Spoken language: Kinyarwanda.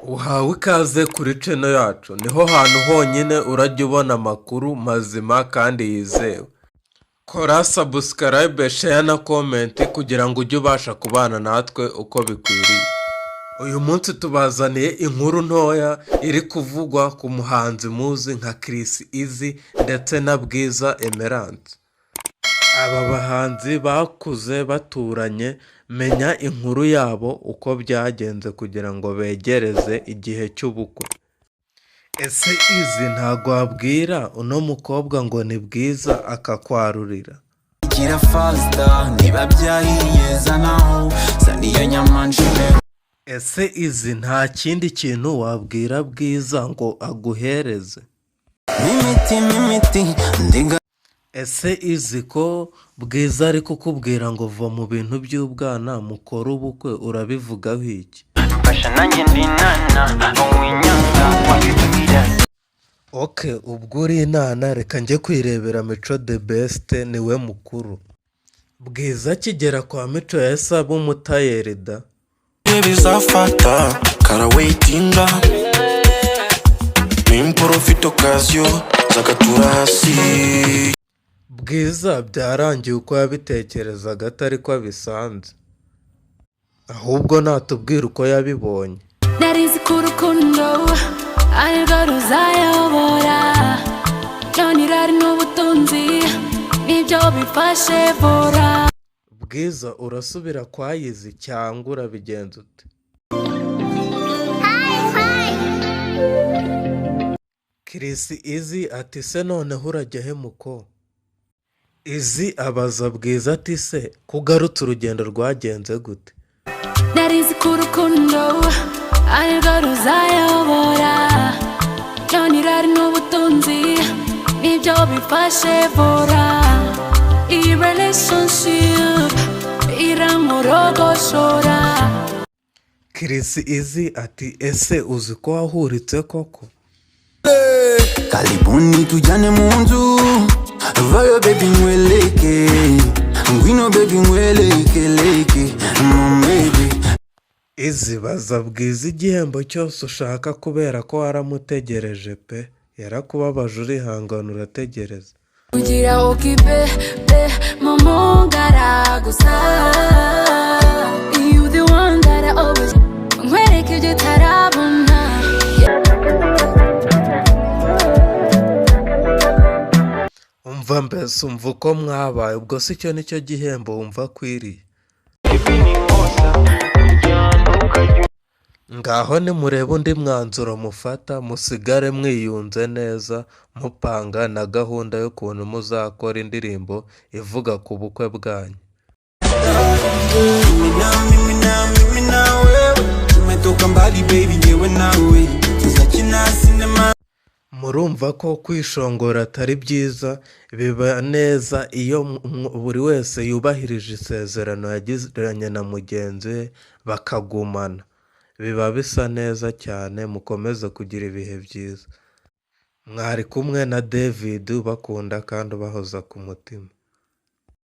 Uhawe ikaze kuri channel yacu, niho hantu honyine urajya ubona amakuru mazima kandi yizewe. Kora subscribe, share na comment kugira ngo ujye ubasha kubana natwe uko bikwiriye. Uyu munsi tubazaniye inkuru ntoya iri kuvugwa ku muhanzi muzi nka Chriss Eazy ndetse na Bwiza Emerance. Aba bahanzi bakuze baturanye, menya inkuru yabo uko byagenze kugira ngo begereze igihe cy'ubukwe. Ese Eazy ntago wabwira uno mukobwa ngo ni Bwiza akakwarurira? Gira faster, niba byahiye zanaho, zana iyo nyama nshime. Ese Eazy nta kindi kintu wabwira Bwiza ngo aguhereze? N'imiti n'imiti ndiga. Ese Eazy, ko Bwiza ari kukubwira ngo va mu bintu by'ubwana mukore ubukwe, urabivugaho iki? Fasha nanjye ndi nana winyanga wabitubwira. Ok, ubwo uri inana, reka njye kwirebera Mico The Best, niwe mukuru. Bwiza akigera kwa Mico yahise aba umutayeri da. Bizafata karawaitinga nimprofite occasion zagatura hasi. Bwiza byarangiye uko yabitekerezaga atari ko abisanze, ahubwo natubwire uko yabibonye. Narizi ko urukundo arirwo ruzayobora, none irari n'ubutunzi nibyo bifashe bora. Bwiza, urasubira kwa Eazy cyangwa urabigenza ute? Hi, hi. Chriss Eazy ati: "Se noneho urajya he muko?" Eazy abaza Bwiza ati: "Se kugarutse, urugendo rwagenze gute?" Narizi ko urukundo arirwo ruzayobora, none irari n'ubutunzi nibyo bifashe bora. Iyi relationship irankorogoshora. Chriss Eazy ati: "Ese uzi ko wahuritse koko?" Karibuni tujyane mu nzu, vayo baby nyweleke, ngwino baby nyweleke leke baby. Eazy, baza Bwiza igihembo cyose ushaka kubera ko waramutegereje pe, yarakubabaje urihangana urategereza. Kugira occupé be mumungara gusa. You the one that I always nkwereka ibyo utarabona. Umva mbese, umva uko mwabaye, ubwo si cyo nicyo gihembo wumva akwiriye? Ngaho nimurebe undi mwanzuro mufata, musigare mwiyunze neza, mupanga na gahunda y'ukuntu muzakora indirimbo ivuga ku bukwe bwanyu. Mimi na mimi na mimi na wewe tumetoka mbali baby, ngewe nawe tuzakina sinema. Murumva ko kwishongora atari byiza, biba neza iyo buri wese yubahirije isezerano yagiranye na mugenzi we bakagumana, biba bisa neza cyane. Mukomeze kugira ibihe byiza, mwari kumwe na David ubakunda kandi ubahoza ku mutima.